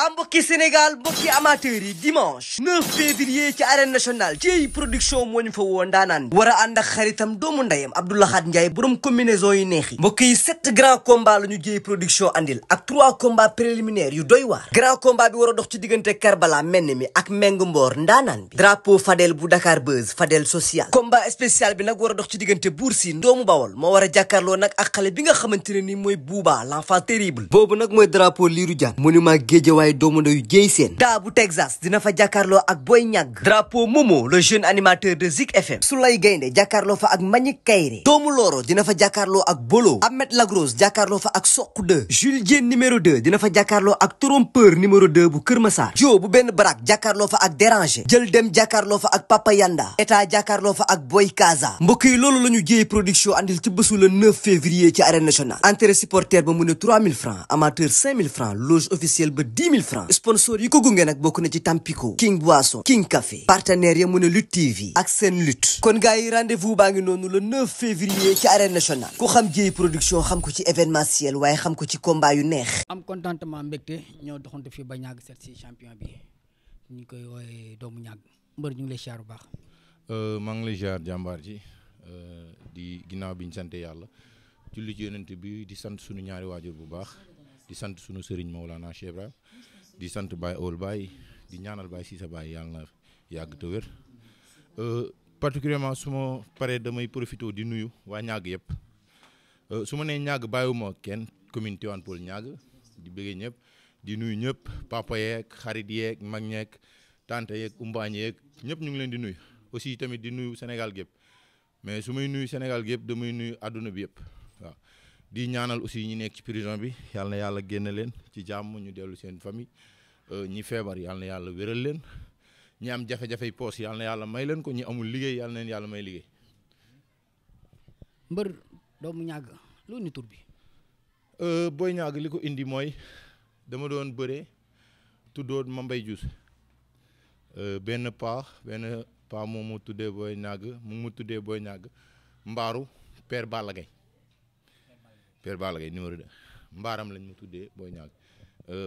mbokki Sénégal mbokki amateurs yi dimanche 9 février ci arène nationale ci production moo ñu fa woo ndaanaan war a ànd ak xaritam doomu ndeyam Abdoulahat Ndiaye borom combinaison yu neex yi mbokk yi 7 grands combats la ñu jëy production andil ak 3 combats préliminaires yu doy waar grand combat bi war a dox ci diggante Karbala menn mi ak Meng Mboor ndaanaan bi drapeau Fadel bu Dakar Buzz Fadel social combat spécial bi nag war a dox ci diggante Bour Sine doomu Bawol moo war a jàkkaarloo nag ak xale bi nga xamante ne ni mooy Bouba l'enfant terrible boobu nag mooy drapeau Lirou Diane monument waaye doomu ndeyu jéy seen daa bu Texas dina fa jàkkaarloo ak Boy Ñagg drapeau Momo le jeune animateur de Zik FM Soulay Gaynde jàkkaarloo fa ak Mbagnick Kaïré doomu Loro dina fa jàkkaarloo ak Bolo Ahmed Lagros jàkkaarloo fa ak Sokh 2 Jules Diène numéro 2 dina fa jàkkaarloo ak Trompeur numéro 2 bu Kër Massar Jo bu benn barak jàkkaarloo fa ak Déranger jël dem jàkkaarloo fa ak Papa Yanda état jàkkaarloo fa ak Boy Kaza mbokk yi loolu la ñu jéey production andil ci bésu le 9 février ci arène nationale entrée supporter ba mu ne 3000 francs amateur 5000 francs loge officielle ba 10 000 francs sponsor yi ko gunge nag bokk na ci Tampico King Boisson King Café partenaire ya mu ne Lutte TV ak seen lutte kon gars yi rendez-vous baa ngi noonu le 9 février ci arène nationale ku xam jéey production xam ko ci événementiel waaye xam ko ci combat yu neex am contentement mbégte ñoo doxante fii ba ñàgg seet si champion bi ñu koy woowe doomu ñàgg mbër ñu ngi lay siyaar bu baax maa ngi lay siyaar jàmbaar ji di ginnaaw bi ñu sant yàlla julli ci yonent bi di sant suñu ñaari waajur bu baax di sant suñu sëriñ Maolana Cheikh Ibrahima di sant Baye Owl Baye di ñaanal Baye Cissé Baye yàlla na yàgg te wér particulièrement su ma paree damay profité di nuyu waa ñàgg yëpp su ma nee ñàgg bàyyiwuma kenn commune Tivaouane Peulh ñàgg di bëggee ñëpp di nuyu ñëpp papa yeeg xarit yeeg mag ñeeg tante yeeg umbaañ yeeg ñëpp ñu ngi leen di nuyu aussi tamit di nuyu Sénégal gépp mais su may nuyu Sénégal gépp damay nuyu àdduna bi yëpp waaw di ñaanal aussi ñi nekk ci prison bi yàlla na yàlla génn leen ci jàmm ñu dellu seen famille ñi feebar yàlla na yàlla wéral leen ñi am jafe-jafey poos yàlla na yàlla may leen ko ñi amul liggéey yàlla na leen yàlla may liggéey. mbër doomu ñàgg lu ni tur bi. Boy Ñagg li ko indi mooy dama doon bëree tuddoon ma Mbaye Diouf benn paa moom mu tuddee Boy Ñagg mu tuddee Boy Ñagg mbaaru Père Balla Gaye numéro 2 mbaaram lañ mu tuddee Boy Ñagg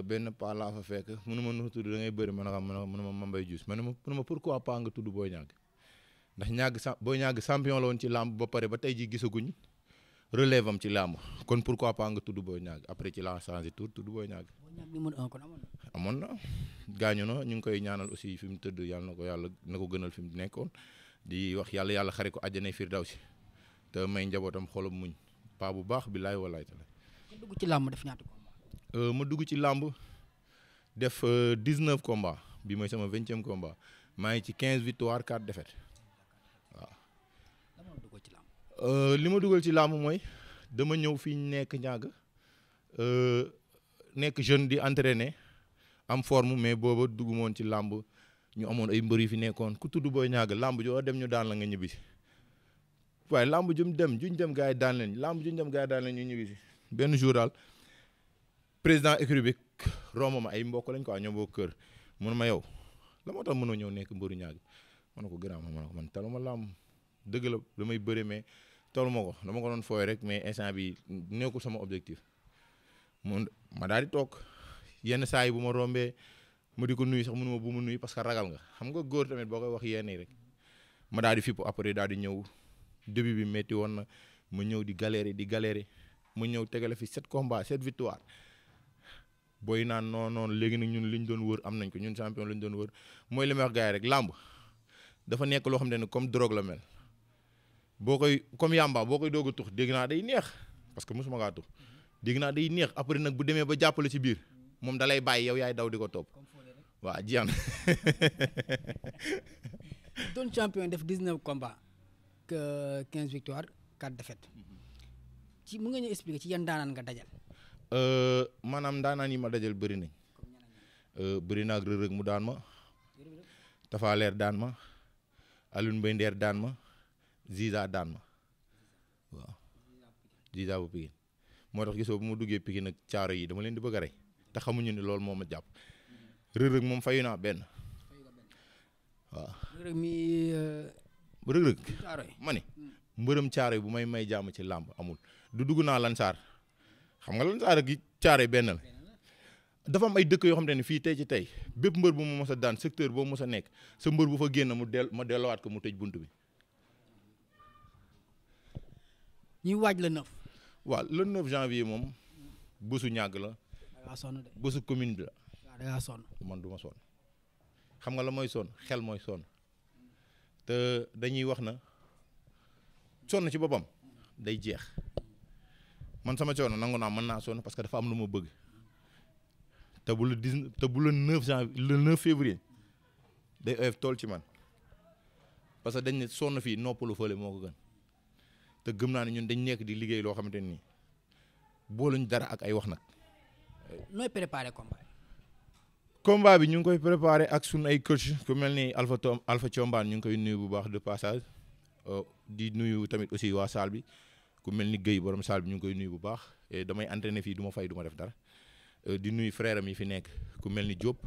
benn paa laa fa fekk mënuma nu tudd da ngay bëri ma ma Mbaye Diouf ma pourquoi pas nga tudd Boy Ñagg ndax Boy Ñagg champion la woon ci làmb ba pare ba tey ji gisaguñ relève am ci làmb kon pourquoi pas nga tudd Boy Ñagg après ci la changé tudd Boy Ñagg amoon na gaañu na ñu ngi koy ñaanal aussi fi mu tëdd yàlla na ko gënal fi mu nekkoon di wax yàlla xare ko àjjana firdawsi te may njabootam xolam muñ paa bu baax billaay wallaay taala nga dugg ci làmb def ñaata combat ma dugg ci làmb def 19 combats bi mooy sama 20e combat maa ngi ci 15 victoires 4 défaites waaw li ma dugal ci làmb mooy dama ñëw fii nekk ñàgg nekk jeune di entraîner am forme mais booba dugg moon ci làmb ñu amoon ay mbër yu fi nekkoon ku tudd Boy Ñagg làmb joo dem ñu daan la nga ñibbisi waaye làmb juñ dem gars yi daan leen ñu ñibbisi benn jour daal président écurie bi romb ma ay mbokk lañ quoi ñoo bokk kër mun ma yow la moo tax mënoo ñëw nekk mbëru Ñagg ma ne ko gëraam ma ne ko man taluma làmb dëgg la damay bëri mais taluma ko dama ko doon fooy rek mais instant bi nekkul sama objectif ma daal di toog yenn saa yi bu ma rombee ma di ko nuyu sax mënuma bu ma nuyu parce que ragal nga xam nga góor tamit boo koy wax yenn yi rek ma daal di fipp après daal di ñëw début bi métti woon na ma ñëw di galérer ma ñëw tegale fi 7 combats 7 victoires booy naan non léegi nag ñun liñ doon wër am nañ ko ñun champion lañ doon wër mooy li may wax gars yi rek làmb dafa nekk loo xam ne comme drogue la mel boo koy comme yamba boo koy doog a tux dégg naa day neex parce que mosuma ngaa tux dégg naa day neex après nag bu demee ba jàppale ci biir moom dalay bàyyi yow yaay daw di ko topp waaw jeex na. doon champion def 19 combats 15 victoires 4 défaites ci mu nga ñu expliquer ci yan daanaan nga dajal. maanaam daanaan yi ma dajal bëri nañ bëri naa ak Reug Reug mu daan ma Tapha Leer daan ma Alioune Mbaye Nder daan ma Ziza daan ma waaw Ziza bu Pikine moo tax gisoo bu ma duggee Pikine nag caaro yi dama leen di bëgg a rey te xamuñu ne loolu moo ma jàpp Reug Reug moom fayu naa benn waaw. Reug Reug ma ni mbërëm caaro yi bu may jàmm ci làmb amul du dugg naa Lansar xam nga Lansar gi caaro yi benn la dafa am ay dëkk yoo xamante ne fii tey ci tey bépp mbër bu mu mos a daan secteur boo mos a nekk sa mbër bu fa génn ma delloowaat ko mu tëj bunt bi. ñuy waaj le 9. waaw le 9 janvier moom bésu ñàgg la. da ngaa sonn de. bésu commune bi la. waaw da ngaa sonn. man du ma sonn xam nga la mooy sonn xel mooy sonn te dañuy wax na sonn ci boppam day jeex man sama coono nangu naa mën naa sonn parce que dafa am lu ma bëgg te bu le 9 janvier le 9 février day oyof tool ci man parce que dañ ne sonn fii noppalu fële moo ko gën te gëm naa ne ñun dañ nekk di liggéey loo xamante nii booluñ dara ak ay wax nag. nooy préparé combat. combat bi ñu ngi koy préparé ak suñu ay coach ku mel ni Alpha Thiombane ñu ngi koy nuyu bu baax de passage di nuyu tamit aussi waa salle bi ku mel ni Guèye borom salle bi ñu ngi koy nuyu bu baax et damay entraîner fii du ma fay du ma def dara di nuyu frère am yi fi nekk ku mel ni Diop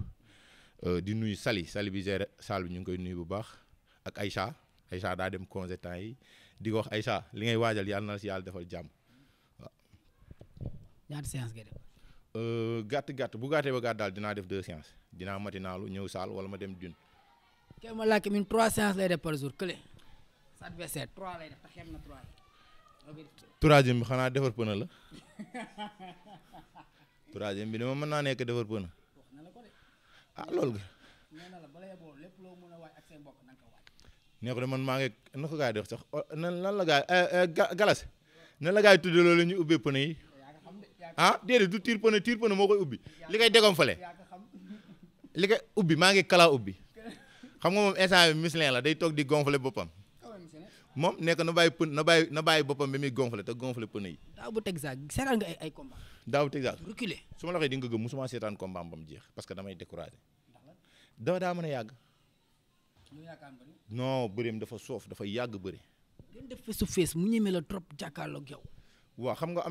di nuyu Sali bi géré salle bi ñu ngi koy nuyu bu baax ak Aïcha daa dem congé temps yi di ko wax Aïcha li ngay waajal yàlla na si yàlla defal jàmm waaw. ñaata séance ngay def. gàtt bu gàttee ba gàtt daal dinaa def 2 séances dinaa matinalu ñëw saal wala ma dem dune. kay ma laajte min 3 séances lay def par jour kële. sa adversaire 3 lay def te xeeb na 3 yi. troisième bi xanaa defar pëna la troisième bi dama mën naa nekk defar pëna ah loolu nga. nee ko de man maa ngi na ko gaa yi di wax sax nan la gaa galas nan la gaa yi tuddee loolu la ñu ubbee pëna yi. ah déedéet du tiir pëne moo koy ubbi li koy déggoon fale li koy ubbi maa ngi kalaa ubbi xam nga moom instant bi Michelin la day toog di gonfler boppam moom nekk na bàyyi boppam bi muy gonfler te gonfler pëne yi. daaw bu Texas seetaan nga ay combat. daaw bu Texas reculé. su ma la waxee di nga gëm musuma seetaan combat ba mu jeex parce que damay découragé daa mën a yàgg. non bëreem dafa soof dafa yàgg bëri. ngeen def face to face mu ñeme la trop jàkkaarloog yow. waaw xam nga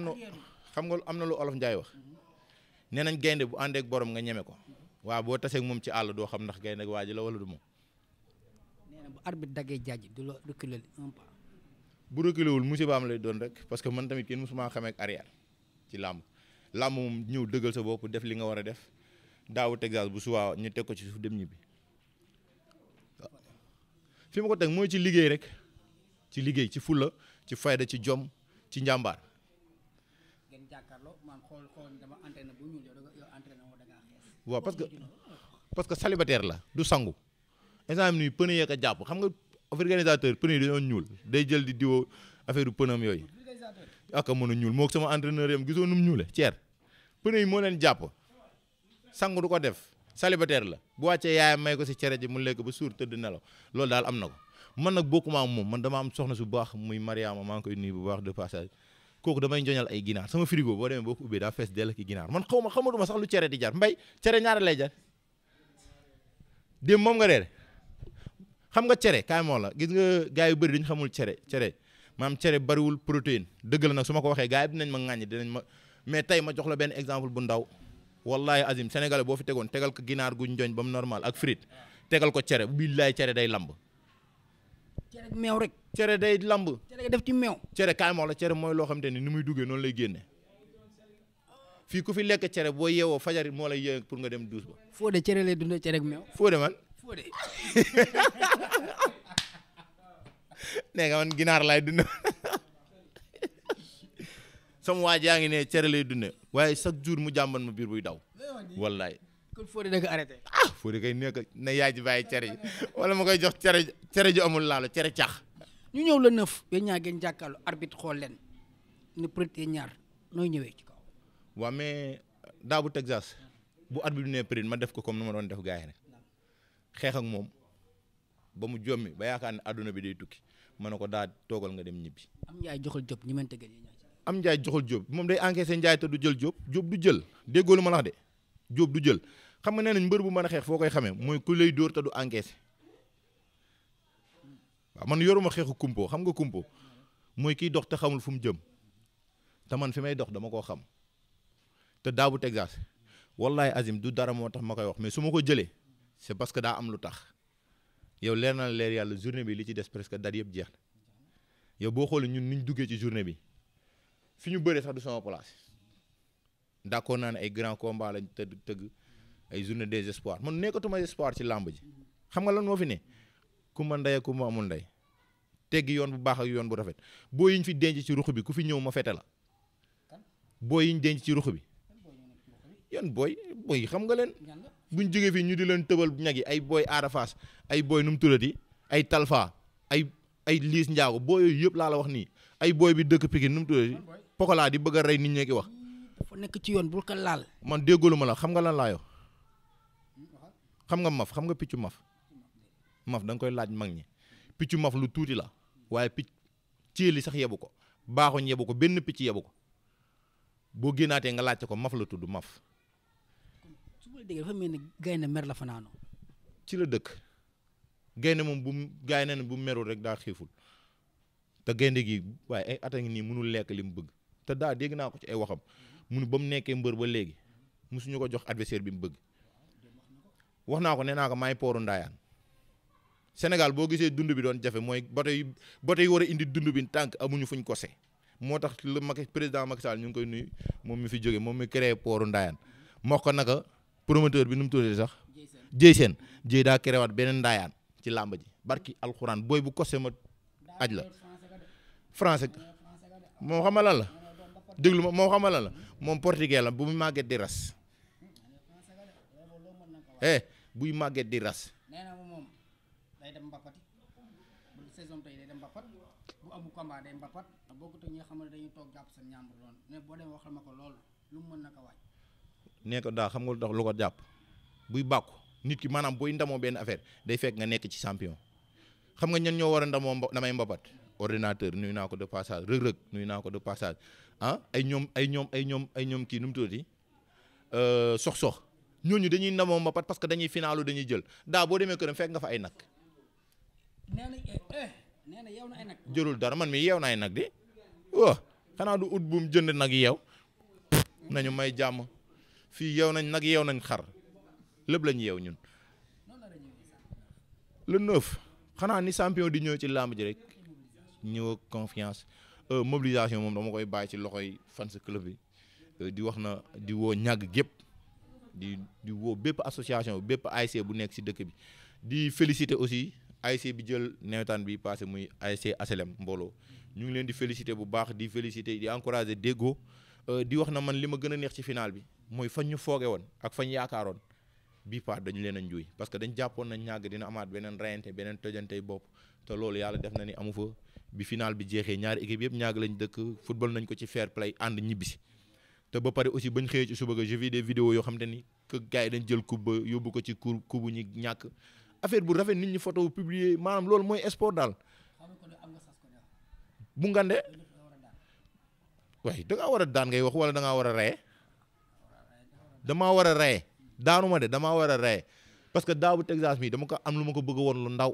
am na lu olof Njaay wax nee nañ gaynde bu àndeek borom nga ñeme ko waaw boo taseeg moom ci àll doo xam ndax gaynde waa ji la wala du moom. nee na bu arbitre daggee jaaj du la reculer un pas. bu reculer wul musibaam lay doon rek parce que man tamit kenn musuma xamee ak arrière ci làmb moom ñëw dëggal sa bopp def li nga war a def daawu Texas bu suwaa ñu teg ko ci suuf dem ñibbi waaw fi ma ko teg mooy ci liggéey rek ci liggéey ci fulla ci fayda ci jom ci njàmbaar. waaw parce que célibataire la du sangu exemple ni pneu yee ko jàpp xam nga organisateur pneu yi dañoo ñuul day jël di diwoo affaire pneu yooyu ak mën a ñuul moo sama entraîneur yam gisoo nu mu ñuule ceer pneu yi moo leen jàpp sangu du ko def célibataire la bu wàccee yaayam may ko si cere ji mu lekk ba suur tëdd nelaw loolu daal am na ko man nag bokkuma am moom man dama am soxna su baax muy Mariama maa ngi koy nuyu bu baax de passage kooku damay njoñal ay ginaar sama frigo boo demee boo ko ubbee daa fees dell ki ginaar man xamatuma sax lu cere di jar mbay cere ñaara lay jar démb moom nga reere xam nga cere kaay moo la gis nga gars yu bëri dañu xamul cere maam cere bariwul protéine dëgg la nag su ma ko waxee gars yi dinañ ma ŋàññi dinañ ma mais tey ma jox la benn exemple bu ndaw wallahi azim sénégalais boo fi tegoon tegal ko ginaar gu njoñ ba mu normal ak frite tegal ko cere billaay cere day lamb cere meew rek. cere day lamb. cere def ci meew. cere kaay moo la cere mooy loo xamante ni muy duggee noonu lay génne fii ku fi lekk cere boo yeewoo fajar moo lay yee pour nga dem douche ba. Fodé cere lay dundee cere ak meew. Fodé man. Fodé. nee nga man ginaar laay dund sama waa yaa ngi ne cere lay dundee waaye chaque jour mu jàmban ma biir buy daw wallaay. kon Fodé da nga arrêté. Fodé kay nekk na yaay ji bàyyi cere ji wala ma koy jox cere ji amul laalo cere cax. ñu ñëw la 9 yéen ñaa ngeen jàkkaarloo arbitre xool leen ne peut-être ñaar nooy ñëwee ci kaw. waaw mais daa bu Texas bu arbitre bi ne peut-être ma def ko comme ni ma doon def gars yi rek xeex ak moom ba mu jommi ba yaakaar ne adduna bi day tukki ma ne ko daa toogal nga dem ñibbi. am njaay joxal Diop ñi mën tëggal yi am njaay joxal Diop moom day encaissé njaay te du jël Diop du jël déggoo lu ma la wax de Diop du jël xam nga nee nañ mbër bu mën a xeex foo koy xamee mooy ku lay dóor te du encaissé. waaw man yoruma xeexu kumpo xam nga kumpo mooy kiy dox te xamul fu mu jëm te man fi may dox dama koo xam te daa bu Texas wallahi azim du dara moo tax ma koy wax mais su ma ko jëlee c'est parce que daa am lu tax yow leer na leer yàlla journée bi li ci des presque date yëpp jeex na yow boo xoolee ñun niñ duggee ci journée bi fi ñu bëree sax du sama place d'accord naa ne ay grand combat lañ tëgg ay journée des espoirs man nekkatuma espoir ci làmb ji xam nga lan moo fi ne ku ma ndey ku ma amul ndey teggi yoon bu baax ak yoon bu rafet boo yiñ fi denc ci ruq bi ku fi ñëw ma fete la boo yiñ denc ci ruq bi yan booy xam nga leen buñ jógee fii ñu di leen tëbal ñag yi ay booy aarafaas ay booy nu mu tuddati ay talfa ay liis njaago booy yooyu yëpp laa la wax nii ay booy bi dëkk Pikine nu mu tuddati pokola di bëgg a rey nit ñee ki wax dafa nekk ci yoon bul ko laal man déggalu ma la xam nga lan laa yo xam nga maf xam nga piccu maf da nga koy laaj mag ñi piccu maf lu tuuti la waaye picc ceeli sax yebu ko baaxoñ yebu ko benn picc yebu ko boo génnaatee nga laajte ko maf la tudd maf su ma la déggee dafa mel ni gaynde mer la fanaanoo ci la dëkk gaynde moom bu merul rek daa xiiful te gaynde gi waaye ay at a ngi nii mënul lekk li mu bëgg te daa dégg naa ko ci ay waxam munu ba mu nekkee mbër ba léegi mosuñu ko jox adversaire bi mu bëgg wax naa ko nee naa ko maay pooru ndaayaan Sénégal boo gisee dund bi doon jafe mooy bato yi war a indi dund bi tànk amuñu fuñ kose moo tax le président Macky Sall ñu ngi koy nuyu moom mi fi jóge moom mi créé pooru ndaayaan moo ko naka promoteur bi nu mu tuddee sax Jéy Seen Jéy daa créé waat beneen ndaayaan ci làmb ji barki alxuraan booy bu kose ma aj la français moom xamala la déglu ma moom xamala la moom portugais la bu muy màgget di ras buy màgget di ras day dem mbapat bu saison tey day dem mbapat bu amul combat day mbapat bokkut ak ñi nga xam ne dañuy toog jàpp seen ñàmbur lool mais boo demee waxal ma ko loolu lu mu mën na ko waaj nee ko daa xam nga lu tax lu ko jàpp buy bàkku nit ki maanaam booy ndamoo benn affaire day fekk nga nekk ci champion xam nga ñan ñoo war a ndamoo damay mbapat ordinateur nuyu naa ko de passage rëg-rëg nuyu naa ko de passage ay ñoom kii nu mu tuddati sox ñooñu dañuy ndamoo mbapat parce que dañuy finaalu dañuy jël daa boo demee këram fekk nga fa ay nag nee na yeew na ay nag jërul dara man mi yeew na ay nag di waaw xanaa du ut bu mu jënd nag yeew nañu may jàmm fii yeew nañ nag yeew nañ xar lépp lañ yeew ñun le 9 xanaa ni champion di ñëw ci làmb ji rek ñëw confiance mobilisation moom dama koy bàyyi ci loxoy fans club bi di wax na di woo ñàgg gépp di woo bépp association bépp ASC bu nekk ci dëkk bi di féliciter aussi ASC bi jël nawetaan bi passé muy ASC HLM mbooloo ñu ngi leen di féliciter bu baax di féliciter di encourager déggoo di wax na man li ma gën a neex ci final bi mooy fañ ñu fooge woon ak fañ yaakaaroon bii part dañu leen a njuuy parce que dañ jàppoon nañ ñàgg dina amaat beneen rayante beneen tojantey bopp te loolu yàlla def na ni amu fa bi final bi jeexee ñaari équipe yëpp ñàgg lañ dëkk football nañ ko ci fair play ànd ñibbisi te ba pare aussi bañ xëyee ci suba ga je vis des vidéos yoo xam te ni que gars yi dañ jël coupe ba yóbbu ko ci coupe ñi ñàkk affaire bu rafet nit ñi photo publier maanaam loolu mooy sport daal bu ngande waaye da ngaa war a daan ngay wax wala da ngaa war a reye damaa war a reye daanuma de damaa war a reye parce que daaw bu Texas mi dama ko am lu ma ko bëgg woon lu ndaw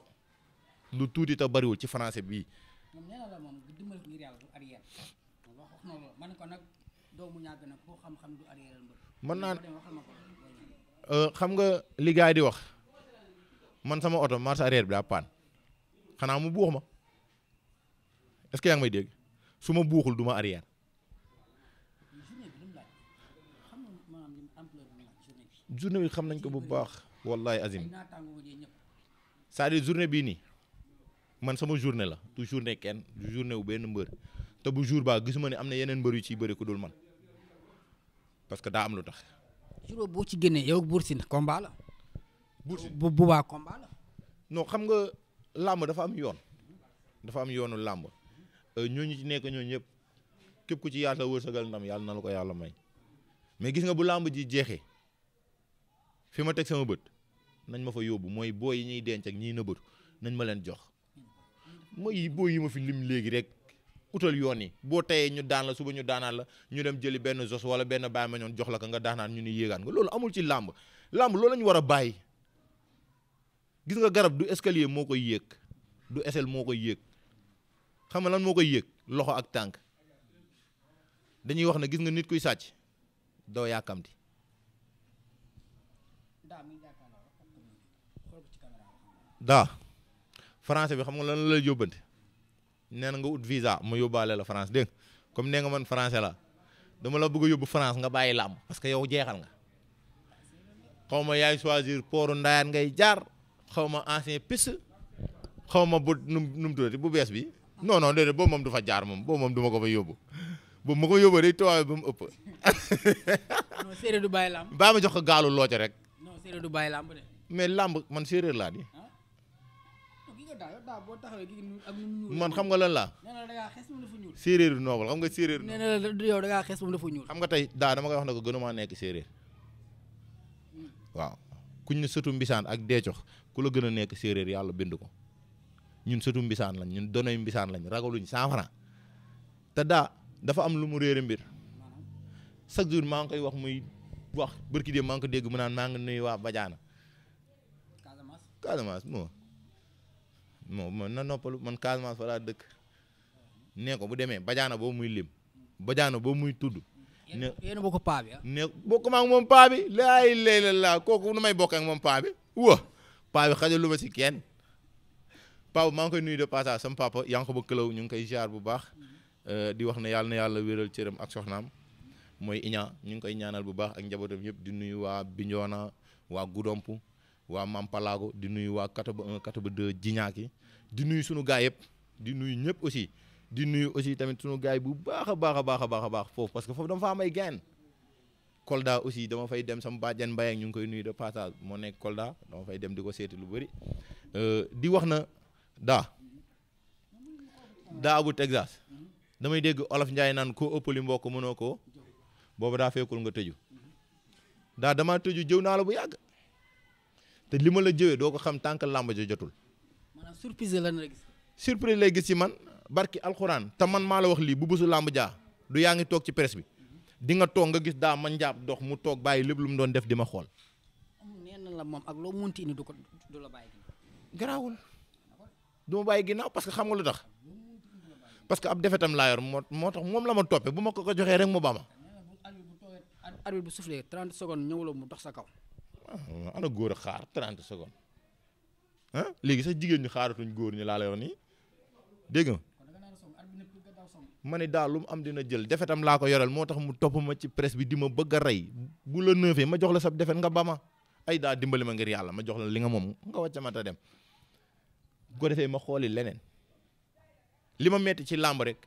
lu tuuti te bariwul ci français bii. moom nee na la moom du dimbali ngir yàlla du arrière wax na loolu man ko nag doomu ñàgg nag koo xam-xam du arrière mbër. mën naa xam nga li gars yi di wax man sama oto marche arrière bi daa paan xanaa mu buux ma est-ce que yaa ngi may dégg su ma buuxul du ma arrière. journée bi xam nañ ko bu baax wallahi azim c'est-à-dire journée bii nii man sama journée la du journée kenn du journée wu benn mbër te bu jour baa gisuma ne am na yeneen mbër yu ciy bëri ku dul man parce que daa am lu tax. jour boo ci génnee yow Bour Sine combat la. bu boobaa combat la. non xam nga làmb dafa am yoon dafa am yoonu làmb ñooñu ci nekk ñooñu ñëpp képp ku ci yàlla wërsëgal ndam yàlla na la ko yàlla may mais gis nga bu làmb ji jeexee fi ma teg sama bët nañ ma fa yóbbu mooy booy yi ñuy denc ak ñiy nëbbatu nañ ma leen jox mooy booy yi ma fi lim léegi rek utal yoon yi boo tayee ñu daan la suba ñu daanaan la ñu dem jëli benn jos wala benn bàyyi ma ñoon jox la ko nga daanaan ñu ni yéegaan nga loolu amul ci làmb loolu la ñu war a bàyyi gis nga garab du escalier moo koy yéeg du échelle moo koy yéeg xam nga lan moo koy yéeg loxo ak tànk dañuy wax ne gis nga nit kuy sàcc doo yàkkamti daa français bi xam nga lan la lay yóbbante nee na nga ut visa ma yóbbaale la France dégg comme nee nga man français la dama la bëgg a yóbbu France nga bàyyi làmb parce que yow jeexal nga xaw ma yaay choisir pooru Ndayane ngay jaar xaw ma ancien piste xaw ma bu nu tuddati bu bees bi non déedéet boobu moom du fa jaar moom boobu moom du ma ko fa yóbbu boobu ma ko yóbbu day tuwaay ba mu ëpp. non séeréer du bàyyi làmb. baa ma jox ko gaalu loote rek. non séeréer du bàyyi làmb de. mais làmb man séeréer laa di. man xam nga lan laa. nee na da ngaa xees moom dafa ñuul. séeréer du noobal xam nga séeréer. nee na yow da ngaa xees moom dafa ñuul. xam nga tey dama koy wax ne ko gënumaa nekk séeréer waaw kuñ ne sëtu mbisaan ak deecox ku la gën a nekk séeréer yàlla bind ko ñun sëtu mbisaan lañ ñun donoy mbisaan lañ ragaluñ 100 francs te dafa am lu mu réere mbir chaque jour maa ngi koy wax muy wax bërki dee maa ngi ko dégg mu naan maa ngi nuyu waa Badiana Casamance na noppalu man Casamance fa laa dëkk nee ko bu demee Badiana boobu muy lim Badiana boobu muy tudd ne yéen bokk paa bi ne bokk maa ak moom paa bi laay laa kooku nu may bokk ak moom paa bi paa bi xajalu ma si kenn paa maa ngi koy nuyu de passage sama papa yaa ngi ko ba këlaw ñu ngi koy ziar bu baax di wax ne yàlla wéral cëram ak soxnaam mooy Iña ñu ngi koy ñaanal bu baax ak njabootam yëpp di nuyu waa Bignona waa Goudomp waa Mampalago di nuyu waa Kataba 1 Kataba 2 Jiñaaki di nuyu sunu gaay yëpp di nuyu ñëpp aussi di nuyu aussi tamit sunu gaay bu baax a baax foofu parce que foofu dama fa am ay gain Kolda aussi dama fay dem sama bàjjan Mbaye ñu ngi koy nuyu de passage moo nekk Kolda dama fay dem di ko seeti lu bëri di wax na daa bu Texas damay dégg Olof Njaay naan koo ëppali mbokk mënoo ko boobu daa fekkul nga tëju damaa tëju jëw naa la bu yàgg te li ma la jëwee doo ko xam tant que làmb ja jotul. maanaam surprise la gis. surprise lay gis ci man barki alxuraan te man maa la wax lii bu bésu làmb jaa du yaa ngi toog ci presse bi di nga toog nga gis man njaab dox mu toog bàyyi lépp lu mu doon def di ma xool. neen la moom ak loo munti indi du la bàyyi. garaawul du ma bàyyi ginnaaw parce que xam nga lu tax parce que ab defetam laa yor moo tax moom la ma toppee bu ma ko joxee rek mu ba ma. arbitre bu soufflé 30 secondes ñëwuloo mu dox sa kaw. ana góor a xaar 30 secondes léegi sax jigéen ñi xaaratuñ góor ñi laa lay wax nii dégg nga ma ne daal lu mu am dina jël defetam laa ko yoral moo tax mu topp ma ci presse bi di ma bëgg a rey bu la neufee ma jox la sab defet nga ba ma ay daa dimbali ma ngir yàlla ma jox la li nga moom nga wàcc ma ta dem bu ko defee ma xooli leneen li ma metti ci làmb rek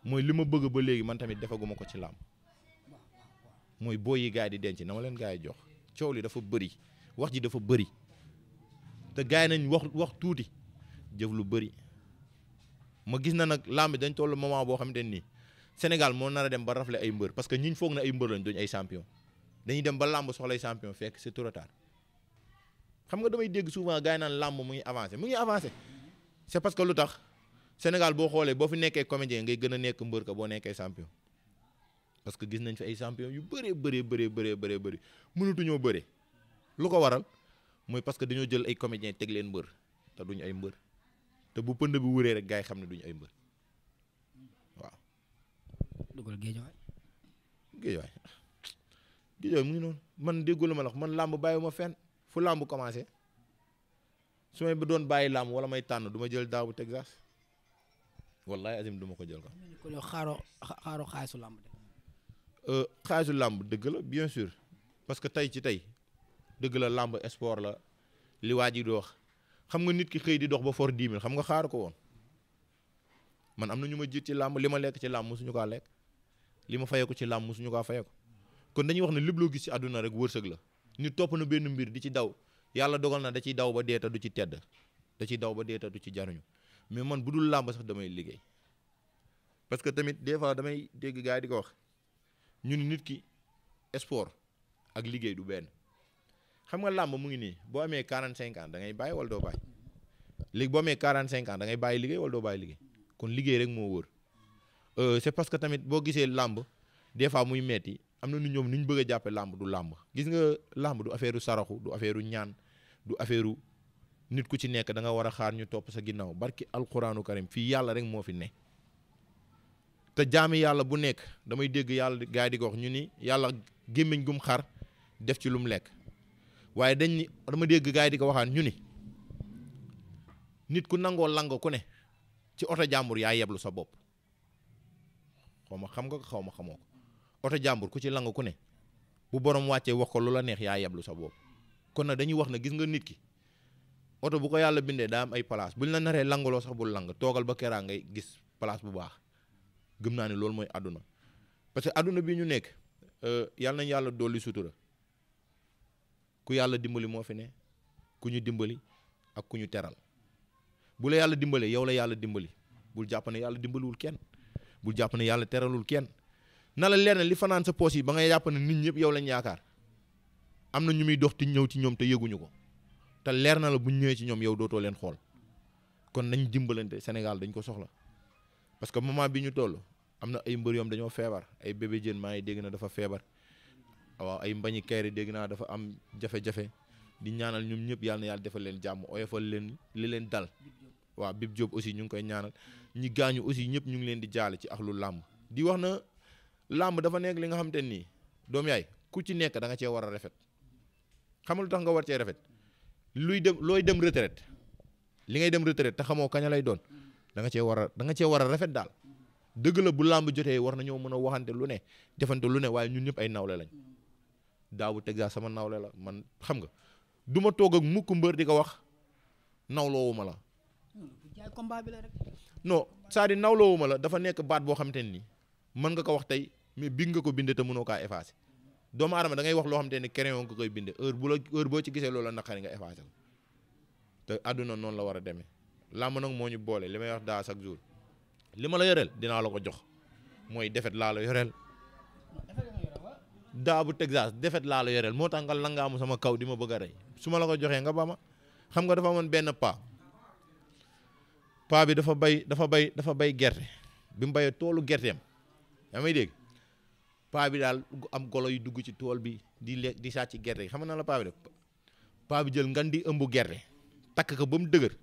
mooy li ma bëgg ba léegi man tamit defaguma ko ci làmb mooy boo yi gars yi di denc na ma leen gars yi jox coow li dafa bëri wax ji dafa bëri te gars yi nañ wax tuuti jëf lu bëri ma gis na nag làmb dañ toll moment boo xamante nii Sénégal moo nar a dem ba rafle ay mbër parce que ñiñ foog na ay mbër lañ duñ ay champion dañuy dem ba làmb soxlay champion fekk c'est trop tard xam nga damay dégg souvent gars yi naan làmb mu ngi avancé c'est parce que lu tax Sénégal boo xoolee boo fi nekkee comédien ngay gën a nekk mbër ka boo nekkee champion parce que gis nañ fi ay champion yu bëri mënatuñoo bëre lu ko waral mooy parce que dañoo jël ay comédien teg leen mbër te duñ ay mbër te bu pënd bi wuree rek gars yi xam ne duñ ay mbër waaw. dugal géejawaay mu ngi noonu man déggul ma la wax man làmb bàyyiwuma fenn fu làmb commencé su may doon bàyyi làmb wala may tànn du ma jël daaw bu Texas wallahi azim du ma ko jël ko. kon yow xaaroo xaalisu làmb de. xaalisu làmb dëgg la bien sûr parce que tey ci tey dëgg la làmb sport la li waa ji di wax xam nga nit ki xëy di dox ba for 10 000 xam nga xaaru ko woon man am na ñu ma jiit ci làmb li ma lekk ci làmb musuñu kaa lekk li ma fayeeku ci làmb musuñu kaa fayeeku kon dañuy wax ne lépp loo gis ci àdduna rek wërsëg la nit topp na benn mbir di ci daw yàlla dogal na da ciy daw ba deeta du ci tedd da ciy daw ba deeta du ci jaruñu mais man bu dul làmb sax damay liggéey parce que tamit des fois damay dégg gars yi di ko wax ñu ni nit ki sport ak liggéey du benn xam nga làmb mu ngi nii boo amee 45 ans da ngay bàyyi wala doo bàyyi léegi boo amee 45 ans da ngay bàyyi liggéey wala doo bàyyi liggéey kon liggéey rek moo wóor c'est parce que tamit boo gisee làmb des fois muy metti am na nu ñoom ni ñu bëgg a jàppe làmb du làmb gis nga làmb du affaire saraxu du affaire ñaan du affaire nit ku ci nekk da nga war a xaar ñu topp sa ginnaaw barki alxuraanu karim fii yàlla rek moo fi ne te jaami yàlla bu nekk damay dégg yàlla gars yi di ko wax ñu ni yàlla gémmiñ gum xar def ci lu mu lekk waaye dañ ni dama dégg gars yi di ko waxaan ñu ni nit ku nangoo lang ku ne ci oto jàmbur yaa yeblu sa bopp xaw ma xam nga ko xaw ma xamoo ko oto jàmbur ku ci lang ku ne bu borom wàccee wax ko lu la neex yaa yeblu sa bopp kon nag dañuy wax na gis nga nit ki oto bu ko yàlla bindee daa am ay place buñ la naree langaloo sax bul lang toogal ba keraa ngay gis place bu baax gëm naa ne loolu mooy àdduna parce que àdduna bi ñu nekk yàlla nañ yàlla dolli sutura ku yàlla dimbali moo fi ne ku ñu dimbali ak ku ñu teral bu la yàlla dimbalee yow la yàlla dimbali bul jàpp ne yàlla dimbaliwul kenn bul jàpp ne yàlla teralul kenn na la leer na li fanaan sa poos yi ba nga jàpp ne nit ñëpp yow lañ yaakaar am na ñu muy dox ti ñëw ci ñoom te yëguñu ko te leer na la buñ ñëwee ci ñoom yow dootoo leen xool kon nañ dimbalante Sénégal dañ ko soxla parce que moment bi ñu toll am na ay mbër yoom dañoo feebar ay bébé jën maa ngi dégg na dafa feebar waaw ay mbañi kayri dégg naa dafa am jafe-jafe di ñaanal ñoom ñëpp yàlla na yàlla defal leen jàmm oyofal leen li leen dal waaw Bib Diop aussi ñu ngi koy ñaanal ñi gaañu aussi ñëpp ñu ngi leen di jaale ci axlu làmb di wax na làmb dafa nekk li nga xam te nii doom yaay ku ci nekk da nga cee war a rafet xamul tax nga war cee rafet looy dem retraite li ngay dem retraite te xamoo kañ lay doon da nga cee war a rafet daal dëgg la bu làmb jotee war nañoo mën a waxante lu ne defante lu ne waaye ñun ñëpp ay nawle lañ daawu Texas sama nawle la man xam nga du ma toog ak mukk mbër di ko wax nawloowuma la jaay combat bi la rek. non c'est-à-dire nawloowuma la dafa nekk baat boo xam te ni mën nga ko wax tey mais bi nga ko bindee te mënoo kaa effacé doomu aadama da ngay wax loo xam te ne crayon nga koy bindee heure boo ci gisee loola naqari nga effacé ko te àdduna noonu la war a demee làmb nag moo ñu boole li may wax daa chaque jour li ma la yoreel dinaa la ko jox mooy defet laa la yoreel daa bu Texas defet laa la yoreel moo tax nga langaamu sama kaw di ma bëgg a rey su ma la ko joxee nga ba ma xam nga dafa amoon benn paa bi dafa bay gerte bi mu bayee toolu gerteem yaa may dégg paa bi daal am golo yu dugg ci tool bi di sàcc gerte gi xam nga na la paa bi def paa bi jël ngan di ëmb gerte takk ko ba mu dëgër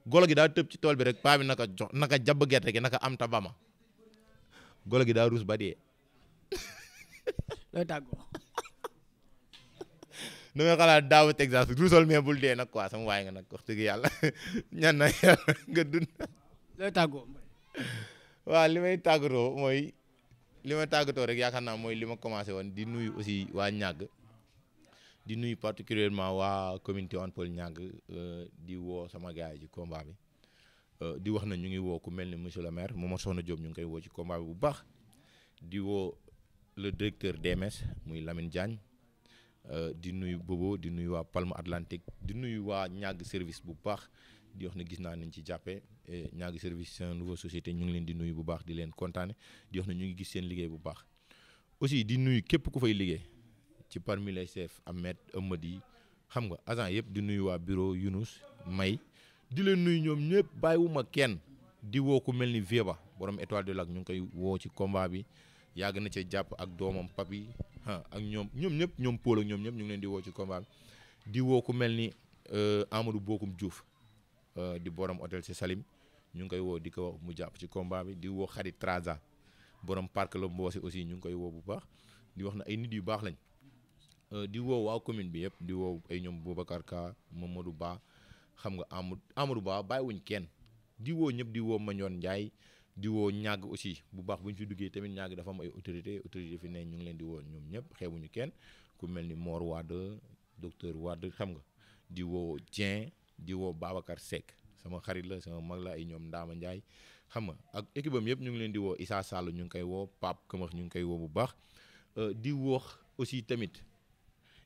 golo gi daa tëb ci tool bi rek paa bi naka jabb gerte gi naka am ta bama golo gi daa ruus ba dee looy tàggoo. nu nga xalaat daawu Texas ruusal mais bul dee nag quoi sama waay nga nag wax dëgg yàlla ñaan na yàlla nga dund. looy tàggoo. waaw li may tàggatoo rek yaakaar naa mooy li ma commencé woon di nuyu aussi waa ñàgg di nuyu particulièrement waa commune Tivaouane Peulh ñàgg di woo sama gars yi ci combat bi di wax na ñu ngi woo ku mel ni monsieur le maire Momar Soxna Diop ñu ngi koy woo ci combat bi bu baax di woo le directeur DMS muy Lamine Diagne di nuyu Bobo di nuyu waa Palme Atlantique di nuyu waa ñàgg service bu baax di wax na gis naa nañ ci jàppee ñàgg service c'est une nouvelle société ñu ngi leen di nuyu bu baax di leen kontaane di wax na ñu ngi gis seen liggéey bu baax aussi di nuyu képp ku fay liggéey ci parmi les chefs Ahmed Amady xam nga agent yëpp di nuyu waa bureau Younous May di leen nuyu ñoom ñëpp bàyyiwuma kenn di woo ku mel ni Vieba borom étoile de Lac ñu ngi koy woo ci combat bi yàgg na cee jàpp ak doomam Papi ak ñoom ñëpp ñoom Paul ak ñoom ñëpp ñu ngi leen di woo ci combat bi di woo ku mel ni Amadou Bokum Diouf di borom hôtel ci Salim ñu ngi koy woo di ko wax mu jàpp ci combat bi di woo Xarit Traza borom parc la Mbossé aussi ñu ngi koy woo bu baax di wax na ay nit yu baax lañ di woo waa commune bi yëpp di woo ay ñoom Boubacar Ka Mamadou Ba xam nga Amadou Ba bàyyiwuñ kenn di woo ñëpp di woo Mañoon Ndiaye di woo ñàgg aussi bu baax bu ñu fi duggee tamit ñàgg dafa am ay autorité fi ne ñu ngi leen di woo ñoom ñëpp xeebuñu kenn ku mel ni Mor Wade docteur Wade xam nga di woo Dieng di woo Babacar Seck sama xarit la sama mag la ay ñoom Ndama Ndiaye xam nga ak équipe am yëpp ñu ngi leen di woo Issa Sall ñu ngi koy woo Pape Kamax ñu ngi koy woo bu baax di woo aussi tamit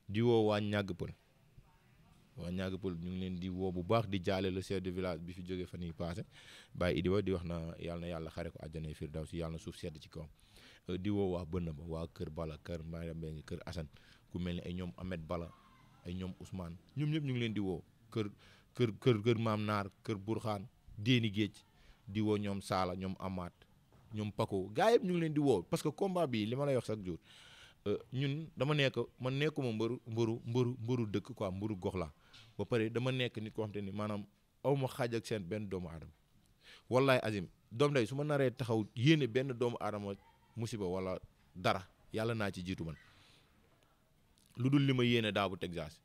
di woo waa ñàgg pël ñu ngi leen di woo bu baax di jaale le chef de village bi fi jógee fan yii passé Baye Idiba di wax na yàlla xare ko àjjana firdawsi yàlla na suuf sedd ci kawam di woo waa bënn ba waa kër Bala kër Mbaye Mbengue kër Assane ku mel ni ay ñoom Ahmed Bala ay ñoom Ousmane ñoom ñëpp ñu ngi leen di woo kër Maam Naar kër Burxaan Déeni Géej di woo ñoom Saala ñoom Amaat ñoom Paco gaa yëpp ñu ngi leen di woo parce que combat bi li ma lay wax chaque jour ñun man nekkuma mbëru dëkk quoi mbëru gox la ba pare dama nekk nit koo xam te ni maanaam aw ma xaaj ak seen benn doomu aadama wallaay azim doom day su ma naree taxaw yéene benn doomu aadama musiba wala dara yàlla naa ci jiitu man lu dul li ma yéene daa bu Texas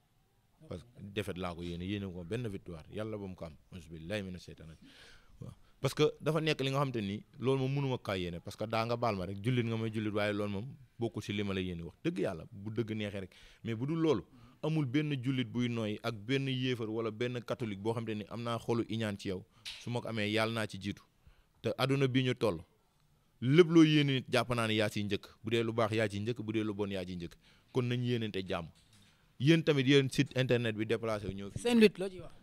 parce que défaite laa ko yéene ko benn victoire yàlla ba mu ko am bismillahi mina seytaan waaw parce que dafa nekk li nga xamante ni loolu moom mënuma kaa yéene parce que daa nga baal ma rek jullit nga may jullit waaye loolu moom bokkul si li ma la yéene wax dëgg yàlla bu dëgg neexee rek mais bu dul loolu amul benn jullit buy nooy ak benn yéefar wala benn catholique boo xamante ni am naa xolu iñaan ci yow su ma ko amee yàlla naa ci jiitu te aduna bii ñu toll lépp loo yéene nit jàpp naa ne yaa ciy njëkk bu dee lu baax yaa ciy njëkk bu dee lu bon yaa ciy njëkk kon nañ yéenante jàmm yéen tamit yéen site internet bi déplacé wu ñëw fi seen lutte loo ciy wax.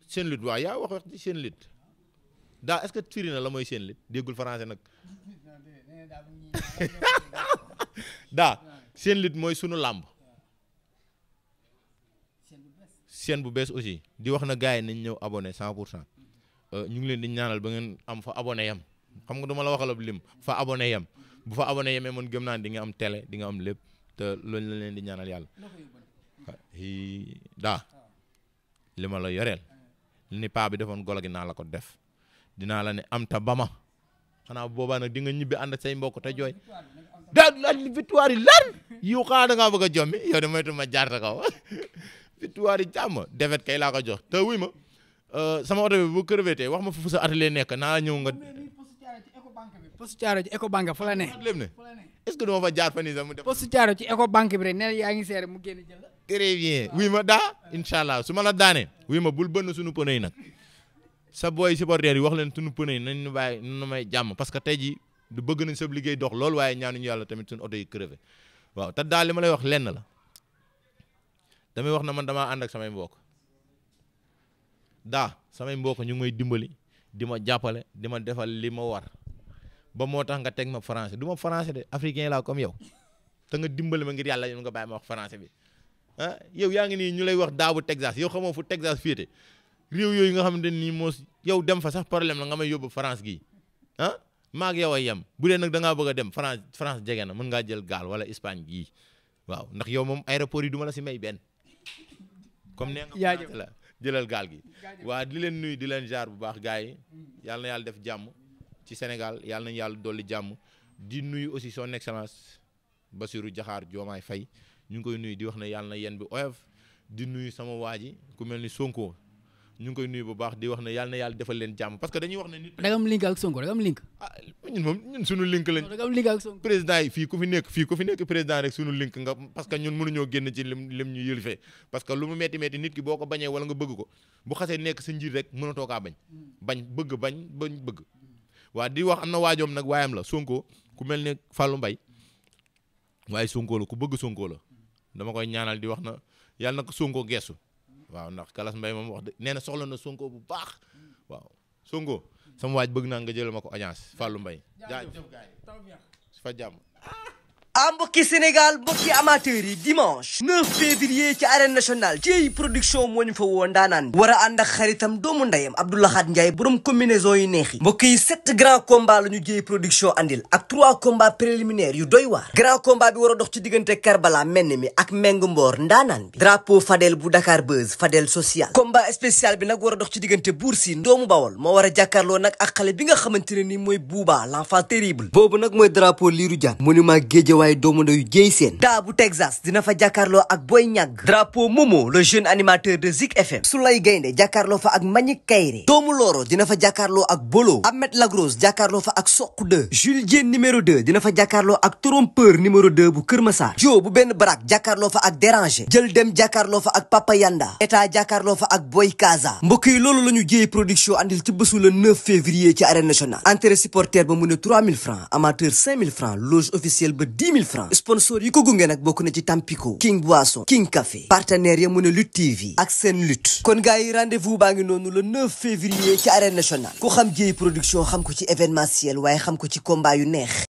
seen lutte waaw yaa wax ci seen lutte daa est-ce que firi na la mooy seen lutte déggul français nag daa seen lutte mooy sunu làmb seen bu bees aussi di wax na gars yi nañ ñëw abonné 100% ñu ngi leen di ñaanal ba ngeen am fa abonné yam xam nga duma la waxalab lim fa abonné yam bu fa abonné yamee man gëm naa di nga am télé di nga am lépp te loolu la leen di ñaanal yàlla daa li ma la yoreel ni paa bi defoon golo gi naa la ko def dinaa la ne am ta ba ma xanaa boobaa nag di nga ñibbi ànd ak say mbokk te jooy daa la victoire yi lan yow xanaa da ngaa bëgg a jommi yow de moytu ma jaar ta kaw victoire yi jàmm defet kay laa ko jox te wuy ma sama oto bi bu crevé tey wax ma fu sa atelier nekk naa la ñëw nga poste Thiaroye ci Ecobank fa la ne. lépp ne est-ce que duma fa jaar fa nii sax mu def poste Thiaroye ci Ecobank bi rek ne yaa ngi seere mu génn jël la. très bien wuy ma daa incha allah su ma la daanee wuy ma bul bënn suñu pneu yi nag sa booy supporters yi wax leen suñu pneu yi nañ ñu bàyyi nu may jàmm parce que tey ji du bëgg nañ sa liggéey dox loolu waaye ñaanuñu yàlla tamit suñu oto yi crevé waaw te daal li ma lay wax lenn la damay wax na man damaa ànd ak samay mbokk daa samay mbokk ñu ngi may dimbali di ma jàppale di ma defal li ma war ba moo tax nga teg ma français du ma français de africain laa comme yow te nga dimbali ma ngir yàlla yow nga bàyyi ma wax français bi ah yow yaa ngi nii ñu lay wax daabu Texas yow xamoo fu Texas féete réew yooyu nga xamante nii moo yow dem fa sax problème la nga may yóbbu France gii ah maag yow ay yem bu dee nag da ngaa bëgg a dem France jege na mën ngaa jël gaal wala Espagne gii waaw ndax yow moom aéroport yi du ma la si may benn comme nee nga la jëlal gaal gi waa di leen nuyu di leen jaar bu baax gars yi yàlla na yàlla def jàmm ci Sénégal yàlla nañu yàlla dolli jàmm di nuyu aussi son excellence Bassirou Diakhar Diomaye Faye ñu ngi koy nuyu di wax ne yàlla na yéen bi oyof di nuyu sama waa ji ku mel ni Sonko ñu ngi koy nuyu bu baax di wax ne yàlla na yàlla defal leen jàmm parce que dañuy wax ne nit. da nga am link ak Sonko da nga am link. ah ñun moom ñun suñu link lañ. da nga am link ak Sonko. président yi fii ku fi nekk président rek suñu link nga parce que ñun mënuñoo génn ci lim ñu yëlfee parce que lu mu metti nit ki boo ko bañee wala nga bëgg ko bu xasee nekk sa njiit rek mënatoo kaa bañ bëgg waa di wax am na waajoom nag waayam la Sonko ku mel ne Fallou Mbaye waaye Sonko la ku bëgg Sonko la dama koy ñaanal di wax na yàlla na ko Sonko geesu waaw ndax Kalas Mbaye moom wax nee na soxla na Sonko bu baax waaw Sonko sama waaj bëgg naa nga jël ma ko audience Fallou Mbaye jaajëf gaay fa jàmm mbokki Sénégal mbokki amateurs yi dimanche 9 février ci arène nationale ci production moo ñu fa woo ndaanaan war a ànd ak xaritam doomu ndeyam Abdoulaye Ndiaye borom combinaison yu neex yi mbokk yi 7 grands combats la ñu jéey production andil ak 3 combats préliminaires yu doy waar grand combat bi war a dox ci diggante Karbala menn mi ak Meng Mboor ndaanaan bi drapeau Fadel bu Dakar Buzz Fadel social combat spécial bi nag war a dox ci diggante Bour Sine doomu Bawol moo war a jàkkaarloo nag ak xale bi nga xamante ne ni mooy Bouba l'enfant terrible boobu nag mooy drapeau Lirou Diane monument Guédiawaye doomu ndeyu jéy seen daa bu Texas dina fa jàkkaarloo ak Boy Ñagg drapeau Momo le jeune animateur de Zik FM Soulay Gaynde jàkkaarloo fa ak Mbagnick Kaïré doomu Loro dina fa jàkkaarloo ak Bolo Ahmed Lagros jàkkaarloo fa ak Sokh 2 Jules Diène numéro 2 dina fa jàkkaarloo ak Trompeur numéro 2 bu Kër Massar Jo bu benn barak jàkkaarloo fa ak Déranger jël dem jàkkaarloo fa ak Papa Yanda état jàkkaarloo fa ak Boy Kaza mbokk yi loolu la ñu jéey production andil ci bésu le 9 février ci arène nationale entrée supporter ba mu ne 3000 francs amateur 5000 francs loge officielle ba 10 000 francs sponsor yi ko gunge nag bokk na ci Tampico King Boisson King Café partenaire ya mu ne Lutte TV ak seen lutte kon gars yi rendez-vous baa ngi noonu le 9 février ci arène nationale ku xam jéey production xam ko ci événementiel waaye xam ko ci combat yu neex